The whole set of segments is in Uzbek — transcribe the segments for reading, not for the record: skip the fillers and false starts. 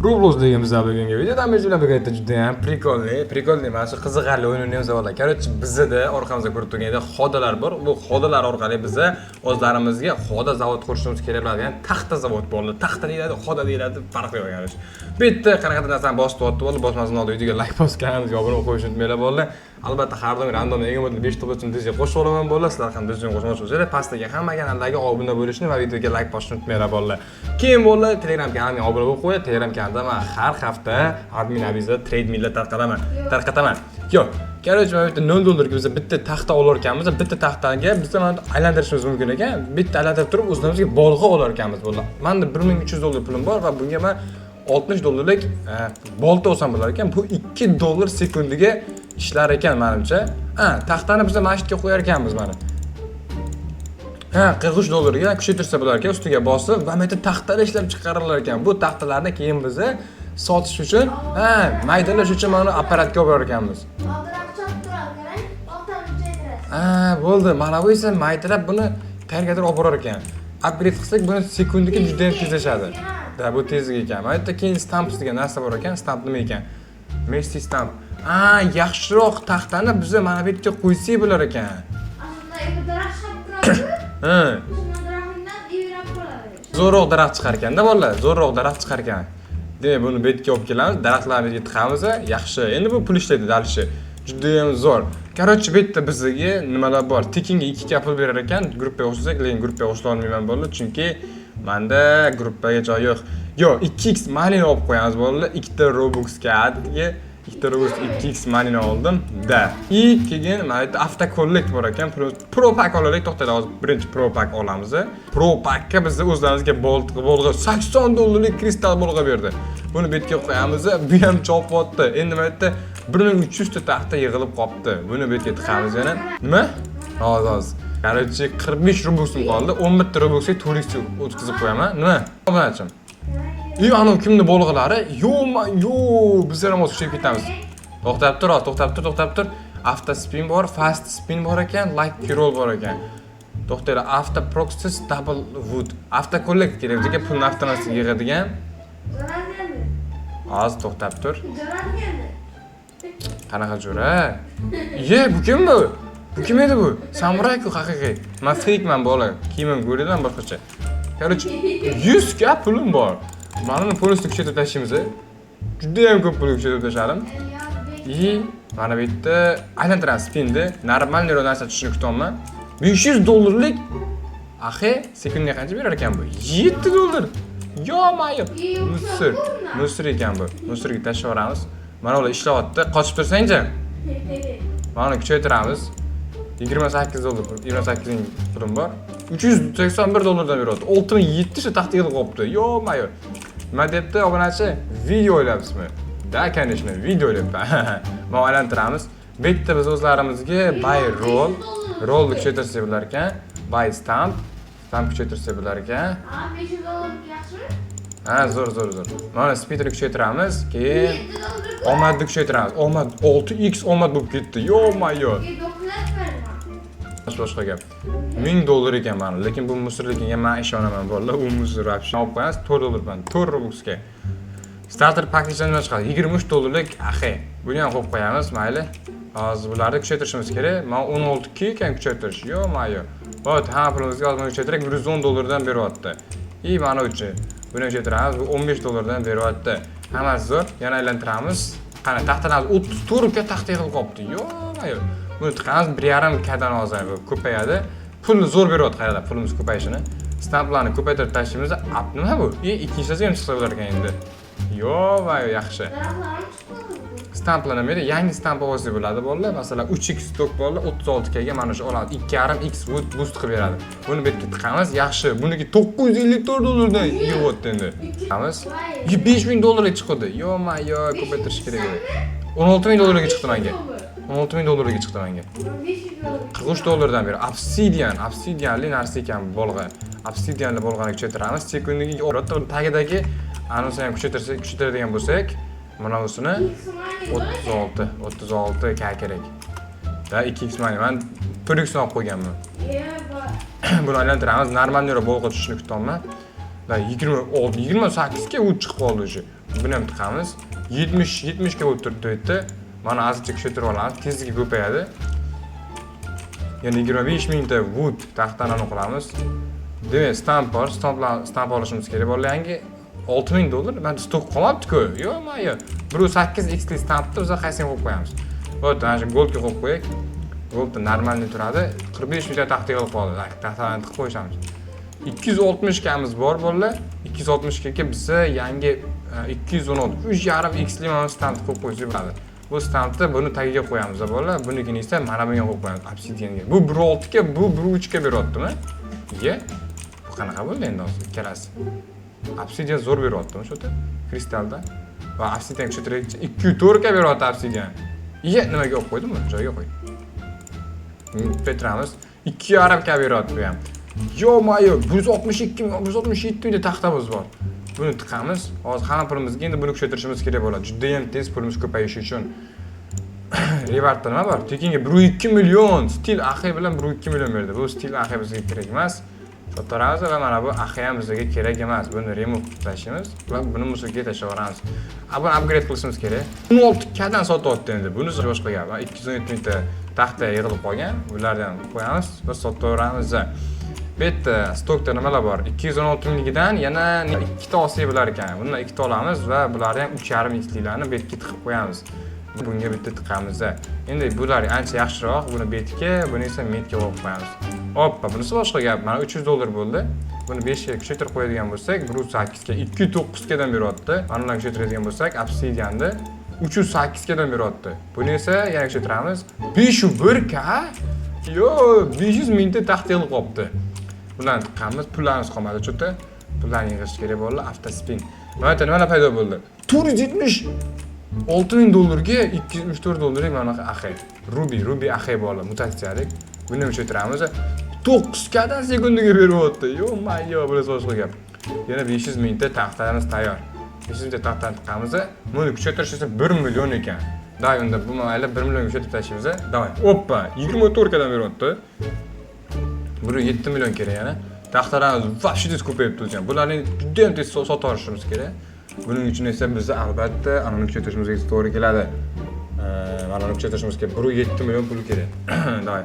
Roblox degan bizlar bugungi videodan biz bilan birgalikda juda ham прикольный, прикольный mana shu qiziqarli o'yin o'ynaymiz avvalda. Короче, bizda orqamizda ko'rib turgandek xodalar bor. Bu xodalar orqali biza o'zlarimizga xoda zavod qurishimiz kerak bo'ladigan taxta zavod bo'ldi. Taxta deyiladi, xoda deyiladi, farqi yo'q, короче. Bitta qanaqadir narsani bosib turibdi bo'ldi, bosmasdan oldin videoga like bosib kanalimizga obuna bo'lib qo'yishni unutmanglar bo'ldi. Albatta har doim random ega 5 ta uchun dizga qo'shib olaman bo'ldi. Sizlar ham dizga qo'shmoqchi bo'lsanglar, pastdagi hamma kanallarga obuna bo'lishni va videoga like bosishni unutmanglar bo'ldi. Keyin bo'ldi, Telegram kanalimga obuna bo'lib qo'ying. Telegram kanalida men har hafta admin avizda trade millar tarqataman. Tarqataman. Yo'q. Короче, mana bu yerda 0 dollarga biz bitta taxta olar ekanmiz. Bitta taxtaga biz mana aylantirishimiz mumkin ekan. Bitta aylantirib turib o'zimizga bolg'a olar ekanmiz bo'ldi. Menda 1300 dollar pulim bor va bunga men 60 dollarlik bolta olsam bo'lar ekan. Bu 2 dollar sekundiga ishlar ekan menimcha. Ha, taxtani biz mana shu yerga qo'yar ekanmiz mana. Ha, 43 dollarga kuchaytirsa bo'lar ekan, ustiga bosib va mana yerda taxtalar ishlab chiqarilar ekan. Bu taxtalarni keyin biz sotish uchun, ha, maydalash uchun mana apparatga olib borar ekanmiz. Oldin chopib turadi, qarang. Boltani kuchaytirasiz. Ha, bo'ldi. Mana bu esa maydalab buni qayergadir olib borar ekan. Upgrade qilsak, buni sekundiga juda ham tezlashadi. Да, bu tezlik ekan. Mana yerda keyin stamps degan narsa bor ekan. Stamp nima ekan? Messi stamp. A, yaxshiroq taxtani biz mana bu yerga qo'ysak bo'lar ekan. Aslida endi daraxt chiqib turadi. Ha. Shundan daraxtdan ivrab qoladi. Zo'rroq daraxt chiqar ekanda bolalar, zo'rroq daraxt chiqar ekan. Demak, buni bu yerga olib kelamiz, daraxtlarni bu yerga tiqamiz, yaxshi. Endi bu pul ishlaydi дальше. Juda ham zo'r. Короче, bu yerda bizga nimalar bor? Tekinga 2 ga pul berar ekan, gruppaga qo'shilsak, lekin gruppaga qo'shila olmayman bolalar, chunki menda gruppaga joy yo'q. Yo'q, 2x moneyni olib qo'yamiz bolalar, ikkita Robuxga atga ikkita Robux 2x moneyni oldim. Да. И keyin mana bu yerda avtocollect bor ekan. Pro pack olaylik, to'xtanglar, hozir birinchi pro pack olamiz. Pro packka biz o'zlarimizga bolg'a 80 dollarlik kristal bolg'a berdi. Buni bu yerga qo'yamiz, bu ham chopyapti. Endi mana bu yerda 1300 ta taxta yig'ilib qolibdi. Buni bu yerga tiqamiz yana. Nima? Hozir, hozir. Короче, 45 Robuxim qoldi. 11 ta Robuxga 4x o'tkazib qo'yaman. Nima? Obunachim. И anavi kimni bolg'alari? Yo'q, yo'q, bizlar ham hozir kuchayib ketamiz. To'xtab tur, hozir to'xtab tur, to'xtab tur. Avto spin bor, fast spin bor ekan, lucky roll bor ekan. To'xtanglar, avto process double wood. Avto collect kerak bizga, pulni avtomatik yig'adigan. Jo'ram keldi. Hozir to'xtab tur. Jo'ram keldi. Qanaqa jo'ra? Ye, bu kim bu? Bu kim edi bu? Samuray-ku haqiqiy. Men fakeman bola. Kiyimim ko'ringlar boshqacha. Короче, 100 ka pulim bor. Mana uni полностью kuchaytirib tashlaymiz. Juda ham ko'p pul kuchaytirib tashladim. И mana bu yerda aylantiramiz spinni. Нормальный narsa tushishini kutyapman. 500 dollarlik. Axi, sekundiga qancha berar ekan bu? 7 dollar. Yo-mayo. Мусор. Мусор ekan bu. Мусор ga tashlab yuboramiz. Mana ular ishlayapti. Qochib tursangchi. Mana uni kuchaytiramiz. 28 dollar, 28 ming pulim bor. 381 dollardan beryapti. 6700 ta taxta yig'ilib qolibdi. Yo-mayo. Nima debdi obunachi? Video o'ylayapsizmi? Да, конечно, video o'ylayapman. Mana aylantiramiz. Bu yerda biz o'zlarimizga buy roll, rollni kuchaytirsak bo'lar ekan. Buy stamp, stamp kuchaytirsak bo'lar ekan. Ha, 500 dollar yaxshimi? Ha, zo'r, zo'r, zo'r. Mana speedni kuchaytiramiz, keyin 7 dollar. Omadni kuchaytiramiz. Omad 6x omad bo'lib ketdi. Yo-mayo. Dokument berma. Boshqa gap. 1000 dollar ekan mana, lekin bu мусор ligiga men ishonaman bolalar. U мусор вообще. Olib qo'yamiz 4 dollar bilan, 4 Robuxga. Starter package nima chiqadi? 23 dollarlik axi. Buni ham qo'yib qo'yamiz, mayli. Hozir bularni kuchaytirishimiz kerak. Men 16 k ekan kuchaytirish. Yo-mayo. Вот, hamma pulimizga hozir kuchaytirsak 110 dollardan beryapti. И mana uchi. Buni kuchaytiramiz, bu 15 dollardan beryapti. Hammasi zo'r. Yana aylantiramiz. Qani, taxtalarimiz 34 ka taxta yig'ilib qolibdi. Yo-mayo. Buni tiqamiz, 1,5 kadan hozir bu ko'payadi. Pulni zo'r beryapti, qaranglar, pulimiz ko'payishini. Stamplarni ko'paytirib tashlaymiz. Ap nima bu? И ikkinchisi ham chiqsa bo'lar ekan endi. Yo-mayo, yaxshi. Daraxtlarim chiqdi. Stamplar nima edi? Yangi stamp olsak bo'ladi bolalar. Masalan, 3x stok bolalar 36 ga mana shu oladi. 2,5x boost qilib beradi. Buni bu yerga tiqamiz. Yaxshi. Buniki 954 dollardan yig'yapti endi. Tiqamiz. 5000 dollarga chiqdi. Yo-mayo, ko'paytirish kerak edi. 16 ming dollarga chiqdi menga. 16 ming dollarga chiqdi menga. 500 dollar. 43 dollardan beri obsidian, obsidianli narsa ekan bu bolg'a. Obsidianli bolg'ani kuchaytiramiz. Sekundiga uni tagidagi anusini ham kuchaytirsak, kuchaytiradigan bo'lsak, mana busini 36, 36 k kerak. Да, 2x money. Man 4x olib qo'yganman. Buni aylantiramiz. Нормальный roq bolg'a tushishini kutyapman. Да, 26, 28 ga u chiqib qoldi уже. Buni ham tiqamiz. 70 70 ga bo'lib turibdi bu yerda. Mana ozgincha kuchaytirib olamiz, tezligi ko'payadi. Yana 25 mingta wood taxtani qilamiz. Demak, stamp bor, stamp olishimiz kerak bolalar, yangi 6000 dollar. Man stok qolmabdi-ku. Yo'q, ma yo'q. 1.8 x li stampni biz qaysini qo'yib qo'yamiz? Вот, mana shu goldga qo'yib qo'yak. Goldda нормальный turadi. 45 mingta taxta yig'ilib qoldi. Taxtalarni tiqib qo'yishamiz. 260 kamiz bor, bolalar. 260 ga biza yangi 216 3.5 x li mana stampni qo'yib qo'ysak bo'ladi. Bu stampni buni tagiga qo'yamiz, bolalar. Bunikini esa mana bunga qo'yib qo'yamiz, obsidianga. Bu 1.6 ga, bu 1.3 ga beryaptimi? Iye. Bu qanaqa bo'ldi endi hozir ikkalasi? Obsidian zo'r beryaptimi shu yerda? Kristalda. Va obsidian kuchaytirgancha 2.4 ga beryapti obsidian. Iye, nimaga olib qo'ydim buni? Joyiga qo'y. Kuchaytiramiz. 2.5 ga beryapti bu ham. Ё-моё, 162 ming, 167 mingta taxtamiz bor. Buni tiqamiz. Hozir hamma pulimizga endi buni kuchaytirishimiz kerak bo'ladi. Juda ham tez pulimiz ko'payishi uchun. Rewardda nima bor? Tekinga 1.2 million steel axe bilan 1.2 million berdi. Bu steel axe bizga kerak emas. Sotaveramiz va mana bu axe ham bizga kerak emas. Buni remove qilib tashlaymiz va buni мусор ga tashlab yuboramiz. A, buni upgrade qilishimiz kerak. 16 kadan sotyapti endi. Bunisi boshqa gap. 217 mingta taxta yig'ilib qolgan. Bularni ham qo'yamiz va sotaveramiz. Bu yerda stokda nimalar bor? 216 mingligidan yana ikkita olsak bo'lar ekan. Bundan ikkita olamiz va bularni ham 3.5 xliklarni bu yerga tiqib qo'yamiz. Bunga bitta tiqamiz. Endi bular ancha yaxshiroq. Buni betga, buni esa midga qo'yib qo'yamiz. Oppa, bunisi boshqa gap. Mana 300 dollar bo'ldi. Buni 5 ga kuchaytirib qo'yadigan bo'lsak, 1.8 ga 2.9 gadan beryapti. Mana bilan kuchaytiradigan bo'lsak, obsidianni 308 gadan beryapti. Buni esa yana kuchaytiramiz. 501 k. Yo, 500 mingta taxta yig'ilib qolibdi. Bularni tiqqanmiz, pullarimiz qolmadi что-то. Pullarni yig'ish kerak bo'ldi, автоспин. Mana yerda nimalar paydo bo'ldi? 470 6000 dollarga 274 dollarlik mana bunaqa axe. Ruby, Ruby axe bo'ldi, mutatsiyalik. Buni ham kuchaytiramiz. 9 kadan sekundiga beryapti. Ё-моё, bilasiz, boshqa gap. Yana 500 mingta taxtalarimiz tayyor. 500 mingta taxtani tiqamiz. Buni kuchaytirish esa 1 million ekan. Давай unda bu mayli, 1 millionga kuchaytirib tashlaymiz. Давай. Oppa, 24 kadan beryapti. 1.7 million kerak yana. Taxtalarimiz вообще tez ko'payibdi o'zi ham. Bularni juda ham tez sotib olishimiz kerak. Buning uchun esa bizni albatta anani kuchaytirishimizga to'g'ri keladi. Mana uni kuchaytirishimiz kerak. 1.7 million pul kerak. Давай.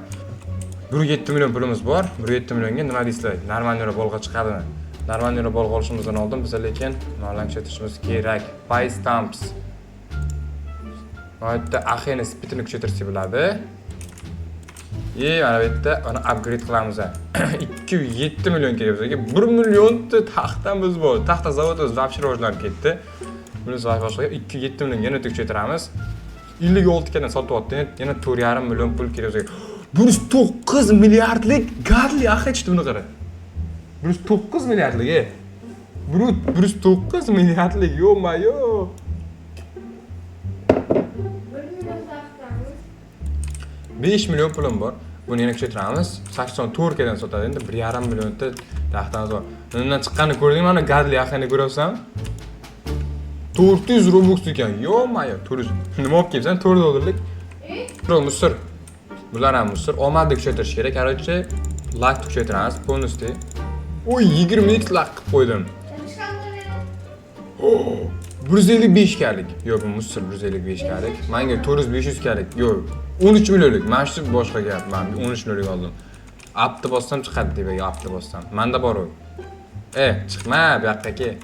1.7 million pulimiz bor. 1.7 millionga nima deysizlar? Нормальный roq bolg'a chiqadimi? Нормальный roq bolg'a olishimizdan oldin biz lekin nimalarni kuchaytirishimiz kerak? Buy stamps. Mana yerda axeni speedini kuchaytirsak bo'ladi. И mana bu yerda uni upgrade qilamiz. 2.7 million kerak bizga. 1 millionta taxtamiz bor. Taxta zavodimiz вообще rivojlanib ketdi. Buni boshqa 2.7 million yana kuchaytiramiz. 56 kadan sotyapti. Yana 4.5 million pul kerak bizga. 109 milliardlik godly axe chiqdi, buni qara. 109 milliardlik, e. 109 milliardlik, ё-моё. 1 million taxtamiz. 5 million pulim bor. Buni yana kuchaytiramiz. 84 kadan sotadi. Endi 1.5 millionta taxtamiz bor. Undan chiqqanini ko'rdingmi? Mana godly axeni ko'ryapsan? 400 Robux ekan. Ё-моё, 400. Nima olib kelibsan? 4 dollarlik. E? Bro, мусор. Bular ham мусор. Omadni kuchaytirish kerak. Короче, luckni kuchaytiramiz полностью. Uy, 20 x luck qilib qo'ydim. Chiqadi. 155 kalik. Yo'q, bu мусор, 155 kalik. Menga 400 500 kalik. Yo'q, 13 millionlik. Mana shu boshqa gap. Men 13 millionlik oldim. Appni bossam chiqadi tepaga, appni bossam. Menda bor u. E, chiqma bu yoqqa kel.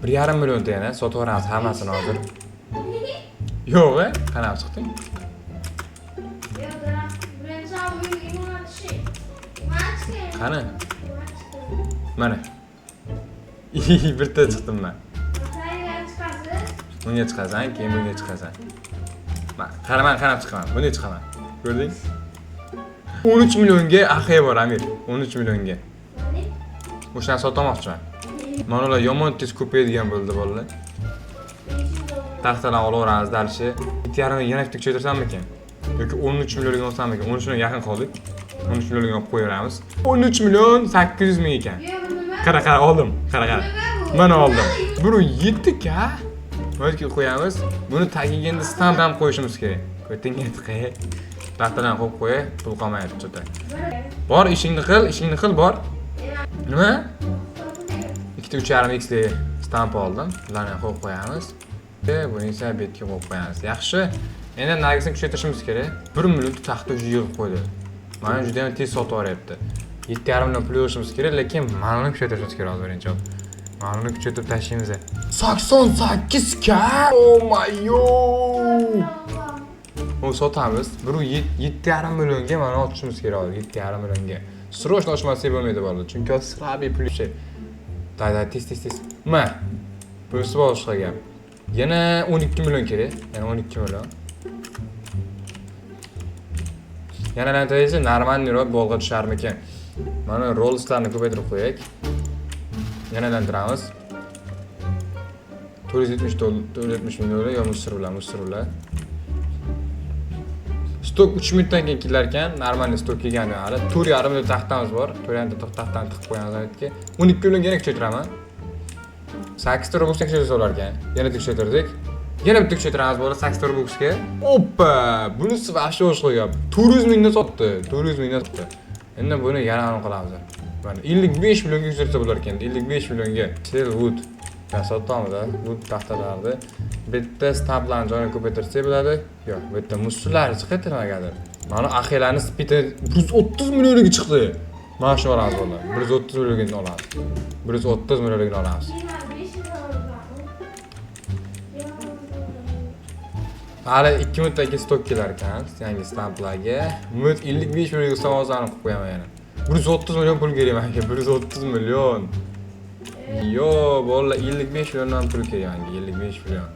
1.5 millionta yana sotib yuboramiz hammasini hozir. Yo'q, e, qanaqa chiqding? Yo'q, daraxt birinchi şey. Qani? Mana. Bitta chiqdim men. Bunga chiqasan, keyin bunga chiqasan. Man, qara, man qarab chiqaman. Bunga chiqaman. Ko'rding? 13 millionga AX bor, Amir. 13 millionga. O'shani sotmoqchiman. Mana ular yomon tez ko'payadigan bo'ldi, bolalar. Taxtadan olaveramiz дальше. 7.5 yana bitta kuchaytirsammikan? Yoki 13 millionga olsammikan? 13 million yaqin qoldik. 13 millionga olib qo'yaveramiz. 13 million 800 ming ekan. Qara, qara, oldim. Qara, qara. Mana oldim. Buni 7 k. Balki qo'yamiz. Buni tagiga endi stamp ham qo'yishimiz kerak. Ko'tingga tiqay. Taxtadan qo'yib qo'y, pul qolmayapti juda. Bor, ishingni qil, ishingni qil, bor. Nima? Ikkita 3,5 xli stamp oldim. Bularni ham qo'yib qo'yamiz. Buni esa bu yerga qo'yib qo'yamiz. Yaxshi. Endi narigisini kuchaytirishimiz kerak. 1 million taxta уже yig'ib qo'ydi. Mana juda ham tez sotib yuboryapti. 7,5 million pul yig'ishimiz kerak, lekin mana uni kuchaytirishimiz kerak hozir birinchi. Mana uni kuchaytirib tashlaymiz. 88 k! Oh my god! Uni sotamiz. 1,5 millionga mana otishimiz kerak hozir. 7,5 millionga. Срочно ochmasak bo'lmaydi bolalar. Chunki hozir слабый pul şey. Day, day, tez, tez, tez. Ma. Bunisi boshqa gap. Yana 12 million kerak. Yana 12 million. Yana aytaylik, normalniy bolg'a tusharmikan? Mana rollslarni ko'paytirib qo'yaylik. Yana aylantiramiz. 470 dollar, 470 ming dollar yo мусор bilan, мусор bilan. Stok 3 minutdan keyin kelar ekan, normalniy stok kelgani hali. 4,5 million taxtamiz bor. 4,5 million taxtani tiqib qo'yamiz aytki. 12 million yana kuchaytiraman. 8 ta Robuxga kuchaytirsa bo'lar ekan. Yana kuchaytirdik. Yana bitta kuchaytiramiz bo'ladi 8 ta Robuxga. Oppa, bunisi вообще boshqa gap. 400 mingdan sotdi. 400 mingdan sotdi. Endi buni yana aniq qilamiz. Mana 55 millionga kuchaytirsa bo'lar ekan. 55 millionga. Sell wood. Sotamiz, wood taxtalarni. Bitta stamplarni joyini ko'paytirsak bo'ladi. Yo'q, bu yerda мусор lari chiqyapti nimagadir. Mana axiylarni speedi 130 millionga chiqdi. Mana shuni olamiz bolalar. 130 millionga olamiz. 130 millionga olamiz. 25 dollar. Hali 2 minutdan keyin stok kelar ekan yangi stamplarga. Umid 55 millionga savozlarni qilib qo'yaman yana. 130 million pul kerak menga. 130 million. Yo, bolalar, 55 milliondan pul kerak menga. 55 million.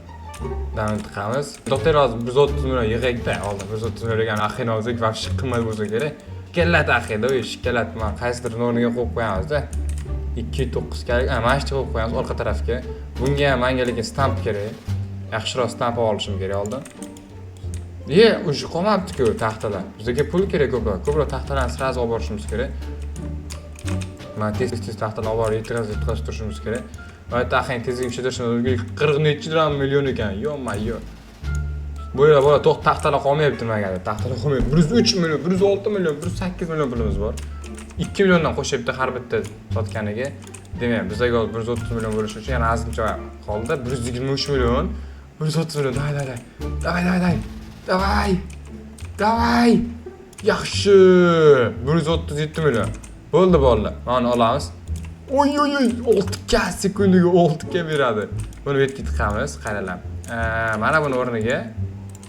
Davom tiqamiz. To'xtang, hozir 130 million yig'aylik-da. Oldin 130 million degan axiyni olsak, вообще qimmat bo'lsa kerak. Shikalat axiyda, u shikalat man qaysidir o'rniga qo'yib qo'yamiz-da. 2.9 kalik, mana shu qo'yib qo'yamiz orqa tarafga. Bunga ham menga lekin stamp kerak. Yaxshiroq stamp olishim kerak oldin. Ye, уже qolmabdi-ku taxtalar. Bizga pul kerak ko'proq. Ko'proq taxtalarni сразу olib borishimiz kerak. Mana tez tez taxtalarni olib borib yetkazib yetkazib turishimiz kerak. Va taxang tezlik kuchaytirishimiz 40 nechidan million ekan. Yo-ma-yo. Bo'yla bola to'q taxtalar qolmayapti nimagadir. Taxtalar qolmayapti. 103 million, 106 million, 108 million pulimiz bor. 2 milliondan qo'shyapti har bitta sotganiga. Demak, bizga hozir 130 million bo'lishi uchun yana ozgincha qoldi. 123 million. 130 million. Давай, давай, давай. Давай, давай. Давай. Давай. Yaxshi. 137 million. Bo'ldi bolalar. Mana olamiz. Oy oy oy, 6K sekundiga 6K beradi. Buni bu yerga tiqamiz, qaranglar. Mana buni o'rniga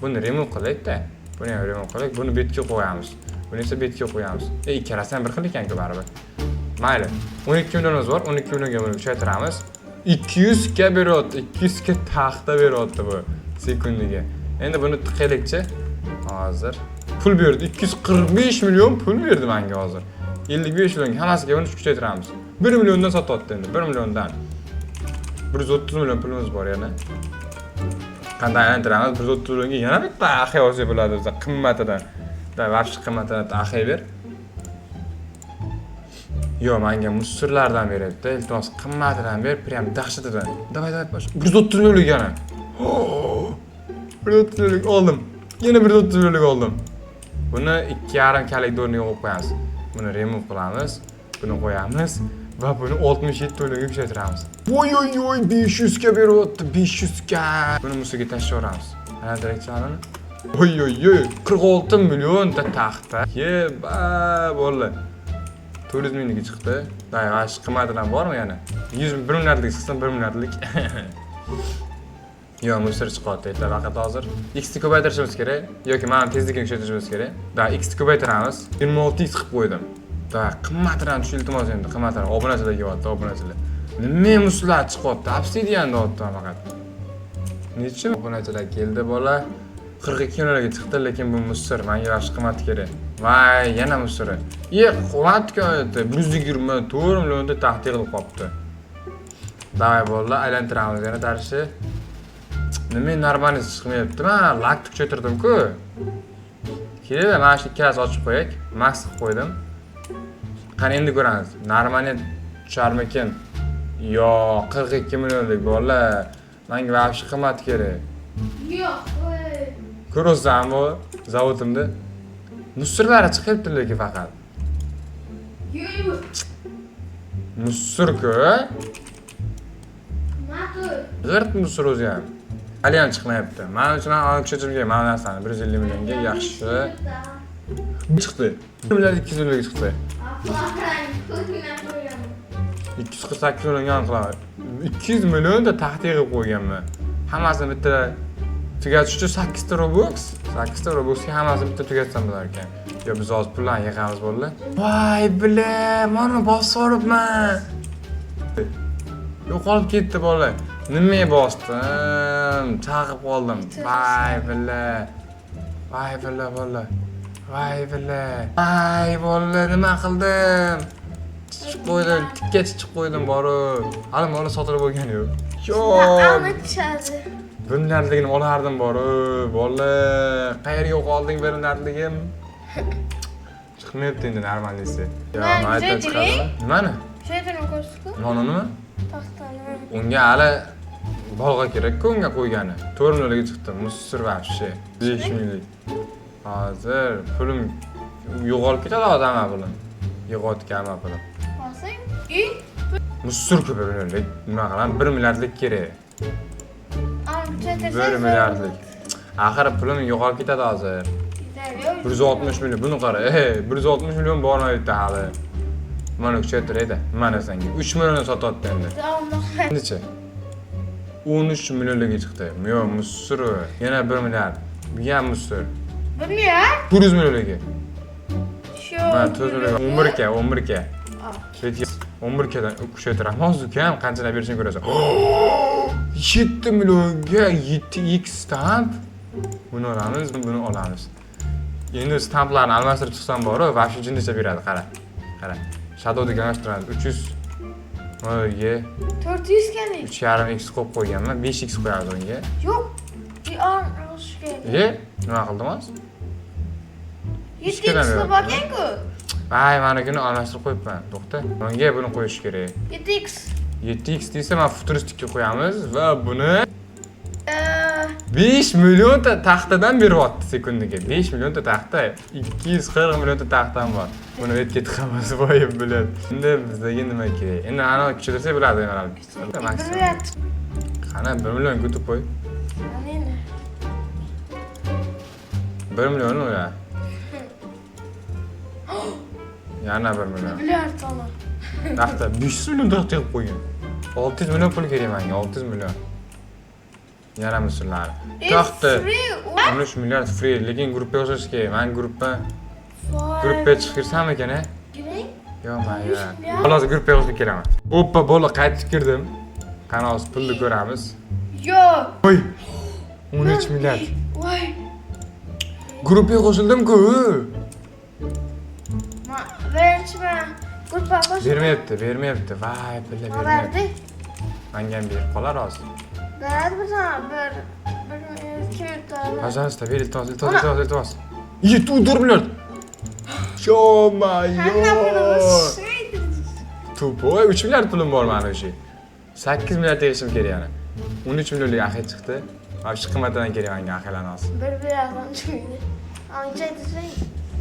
buni remove qilaylik-da. Buni ham remove qilaylik, buni bu yerga qo'yamiz. Buni esa bu yerga qo'yamiz. Ikkalasi ham bir xil ekan-ku baribir. Mayli. 12 millionimiz bor, 12 millionga buni kuchaytiramiz. 200 ga beryapti, 200 ga taxta beryapti bu sekundiga. Endi buni tiqaylikchi. Hozir pul berdi. 245 million pul berdi menga hozir. 55 millionga hammasiga buni kuchaytiramiz. 1 milliondan sotyapti endi, 1 milliondan. 130 million pulimiz bor yana. Qanday aylantiramiz? 130 millionga yana bitta axiy olsak bo'ladi bizda qimmatidan. Da, вообще qimmatidan axiy ber. Yo'q, menga мусор lardan beryapti. Iltimos, qimmatidan ber, прям dahshatidan. Давай, давай, 130 millionlik yana. 130 millionlik oldim. Yana 130 millionlik oldim. Buni 2,5 kalik o'rniga qo'yib qo'yamiz. Buni remove qilamiz. Buni qo'yamiz va buni 67 millionga kuchaytiramiz. Voy oy oy, 500 ga beryapti, 500 ga. Buni мусор ga tashlab yuboramiz. Ana direktorni. Oy oy oy, 46 millionta taxta. Ye, ba, bo'ldi. 400 mingligi chiqdi. Day, mana shu qimmatidan bormi yana? 100 1 milliardlik chiqsin, 1 milliardlik. Yo'q, мусор chiqyapti aytlar faqat hozir. X ni ko'paytirishimiz kerak yoki mana tezlikni kuchaytirishimiz kerak. Da, X ni ko'paytiramiz. 26 x qilib qo'ydim. Da, qimmatidan tush, iltimos endi, qimmatidan. Obunachilar kelyapti, obunachilar. Nima мусор lar chiqyapti? Obsidian deyapti faqat. Necha obunachilar keldi bola? 42 millionga chiqdi, lekin bu мусор, menga yaxshi qimmati kerak. Voy, yana мусор i. Ye, quvvat 124 millionda taxta yig'ilib qolibdi. Давай bo'ldi, aylantiramiz yana дальше. Nima нормальный chiqmayapti? Man лак ni kuchaytirdim-ku. Keling, mana shu ikkalasi ochib qo'yak. Max qilib qo'ydim. Qani endi ko'ramiz. Нормальный tusharmikin? Yo, 42 millionlik bola. Menga вообще qimmat kerak. Yo'q, voy. Ko'ryapsan bu zavodimda. Мусор lari chiqyapti lekin faqat. Yo'q. Мусор ku. G'irt мусор o'zi ham. Hali ham chiqmayapti. Man uchun ham kuchaytirishim kerak mana narsani 150 millionga yaxshi chiqdi. 1 milliard 200 millionga chiqdi. 248 millionga ham qilaman. 200 millionda taxta yig'ib qo'yganman. Hammasini bitta tugatish uchun 8 ta Robux, 8 ta Robuxga hammasini bitta tugatsam bo'lar ekan. Yo, biz hozir pullarni yig'amiz, bo'ldi. Voy, бля, mana bosib yuboribman. Yo'qolib ketdi, bola. Nimaga bosdim? Chaqib qoldim. Voy, бля. Voy, бля, bola. Voy, бля. Voy, bola, nima qildim? Chichib qo'ydim, tikka chichib qo'ydim borib. Hali moli sotilib bo'lgani yo'q. Yo'q. Aniq tushadi. Bir milliardligini olardim borib, bola. Qayerga yo'qolding, bir milliardligim? Chiqmayapti endi нормальный si. Yo, Man mayda kuchaytiring. chiqadimi? Nimani? Kuchaytirib ko'rsatku. Nonini? Taxtani. Unga hali bolg'a kerak-ku unga qo'ygani. 4 millionga chiqdi. Мусор вообще. 5 minglik. Hozir pulim yo'qolib ketadi hozir, hamma pulim. Yig'ayotgan hamma pulim. Bosing. И Мусор ko'p, bir millionlik. Nima qilaman? 1 milliardlik kerak. Ana kuchaytirsangiz. 1 milliardlik. Axir pulim yo'qolib ketadi hozir. 160 million. Buni qara. Ey, 160 million bormaydi hali. Mana kuchaytiraydi. Mana senga 3 millionni sotyapti endi. Endichi 13 millionligi chiqdi. Yo'q, мусор. Yana 1 milliard. Bu ham мусор. 1 milliard? 400 millionligi. Shu. Mana 4 million. 11 k, 11 k. 11 kdan kuchaytiramiz. Hozir ukam qanchadan berishini ko'rasan. 7 millionga 7x stamp. Buni olamiz, buni olamiz. Endi stamplarni almashtirib chiqsam boru, вообще jinnicha beradi, qara. Qara. Shadow degan almashtiramiz. 300 Mana 400 keling. 3,5 x qo'yib qo'yganman, 5 x qo'yamiz unga. Yo'q. Bir an olishga. E, nima qildim hozir? 7 kelam x yo'q. borgan-ku. Voy, manikini almashtirib qo'yibman. To'xta. Bunga buni qo'yish kerak. 7 x. 7 x desa, mana futuristikka qo'yamiz va buni 5 millionta taxtadan beryapti sekundiga. 5 millionta taxta, 240 millionta taxtam bor. Buni yerga tiqamiz, voy, biladi. Endi bizga nima kerak? Endi ana kuchaytirsak bo'ladi, mana. 1 Maksimum. milliard. Qani 1 million kutib qo'y. Mana endi. 1 million ular. Yana 1 million. Milliard tona. Taxta 500 million taxta yig'ib qo'ygan. 600 million pul kerak menga, 600 million. Yana мусор lar. Taxta Free. 13 milliard free, lekin gruppaga qo'shish kerak. Men gruppaga chiqib kirsam ekan, a? Giring. Yo'q, man 13 yo'q. milliard. Hozir gruppaga qo'shilib kelaman. Oppa, bola, qaytib kirdim. Qani, hozir pulni ko'ramiz. Yo'q. Voy! 13 milliard. Voy. Gruppaga qo'shildim-ku. Ma birinchi man gruppa qo'shib. Bermayapti, bermayapti. Voy, pulni bermayapti. Berdi. Menga ham berib qolar hozir. Beradi bir tane, bir 2 minut. Пожалуйста, ber, iltimos, iltimos, iltimos, iltimos. 7,4 milliard. Hamma Ё-моё! pulimiz. Тупой, 3 milliard pulim bor mani o'sha. 8 milliard yig'ishim kerak yana. 13 millionlik axir chiqdi. Mana shu qimmatidan kerak menga axirlarni hozir. Bir birazdan chiqmaydi. Ancha aytsang.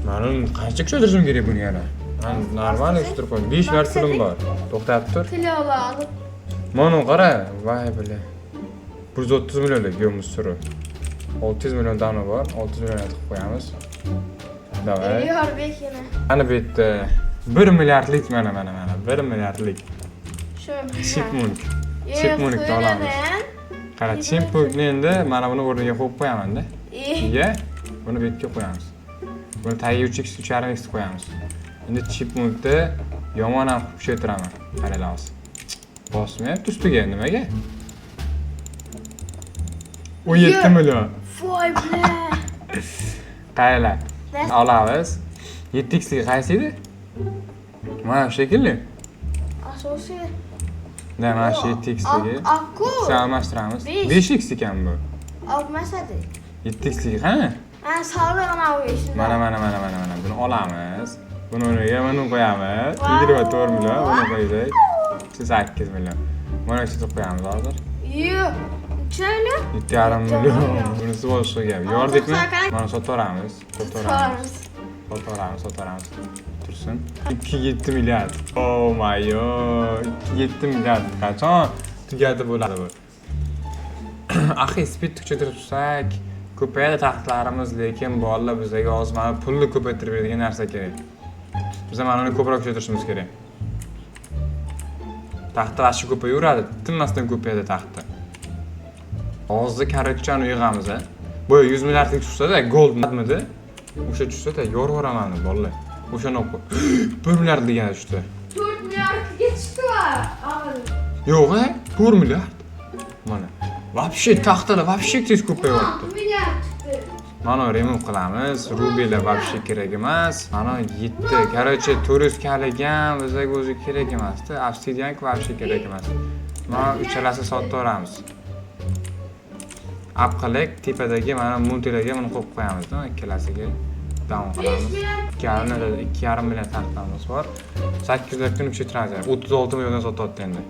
Mani qancha kuchaytirishim kerak buni yana? Man normal kuchaytirib qo'ydim. 5 milliard pulim bor. To'xtab tur. Tilova. Mana qara, voy, бля. 130 millionlik yo'q, мусор i. 600 million dona bor. 600 million tiqib qo'yamiz. Давай. Yorbek yana. Mana bu yerda 1 milliardlik, mana, mana, mana 1 milliardlik Shu. Chipmunk. Chipmunkni olamiz. Qara, chipmunkni endi mana buni o'rniga qo'yib qo'yaman-da. Nega? Buni bu yerga qo'yamiz. Buni tagiga 3x, 3,5x qo'yamiz. Endi chipmunkni yomon ham qilib kuchaytiraman. Qaranglar hozir. Bosmayapti ustiga, nimaga? 17 million. Voy, бля. Qaranglar. Olamiz. 7x ligi qaysi edi? Mana shu shekilli. Asosiy. Da, mana shu 7x ligi. Akku. Sen almashtiramiz. 5. 5x ekan bu. Olmasadi. 7x ligi qani? Ha, sog'lig'ini olib. Mana, mana, mana, mana, mana buni olamiz. Buni o'rniga buni qo'yamiz. 24 million buni qo'ysak. 8 million. Buni ichida qo'yamiz hozir. Yo'q. Necha million? 7,5 million. Bunisi boshqa gap. Yordikmi? To'qson. Mana sotaveramiz. Sotaveramiz. Sotaveramiz, sotaveramiz. Tursin. 2,7 milliard. Oh my God. 2,7 milliard. Qachon tugadi bo'ladi bu? Axi, speed kuchaytirib tutsak, ko'payadi taxtlarimiz, lekin bolalar, bizga hozir mana pulni ko'paytirib beradigan narsa kerak. Biz mana uni ko'proq kuchaytirishimiz kerak. Taxta вообще ko'payaveradi, tinmasdan ko'payadi taxta. Hozir короче yig'amiz, a. Bu 100 milliardlik tushsa-da, gold midi? O'sha tushsa-da, yorib yuboraman bolalar. O'shani olib qo'y. 1 milliard degani tushdi. 4 milliardga chiqdi. Avval. Yo'q, a, 4 milliard. Mana. Вообще taxtalar вообще tez ko'payyapti. 6 milliard chiqdi. Mana remove qilamiz. Rubilar вообще kerak emas. Mana 7. Короче, 400 kalik ham bizga o'zi kerak emasda. Obsidian вообще kerak emas. Mana uchalasini sotaveramiz. Ap qilib tepadagi mana multilarga buni qo'yib qo'yamiz, ikkalasiga down qilamiz. 2,5 million taxtamiz bor. 8 kun kuchaytiramiz. 36 milliondan sotyapti endi.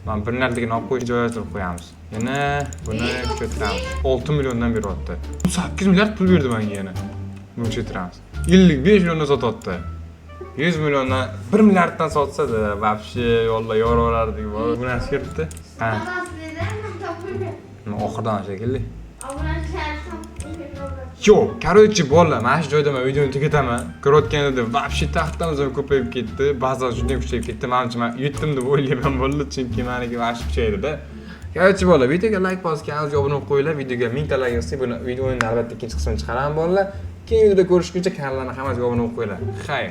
Mana bir milliardligini olib qo'yish joylashtirib qo'yamiz. Yana buni kuchaytiramiz. 6 milliondan beryapti. 8 milliard pul berdi menga yana. Buni kuchaytiramiz. 55 milliondan sotyapti. 100 milliondan, 1 milliarddan sotsa-da, вообще yo'lda yoraverardik. Bu narsa kiribdi. Ha, Nima oxiridan shekilli. Obunachilar topilmaydi. Yo'q, короче, bolalar, mana shu joyda men videoni tugataman. Ko'rayotganida вообще taxtamiz ham ko'payib ketdi, baza juda ham kuchayib ketdi. Manimcha, men yutdim deb o'ylayman bo'ldi, chunki meniki вообще kuchaydi-da. Короче, bolalar, videoga like bosib, kanalga obuna bo'lib qo'yinglar. Videoga 1000 ta like yig'sak, buni videoning albatta ikkinchi qismini chiqaraman, bolalar. Keyingi videoda ko'rishguncha kanallarni hammasiga obuna bo'lib qo'yinglar. Xayr.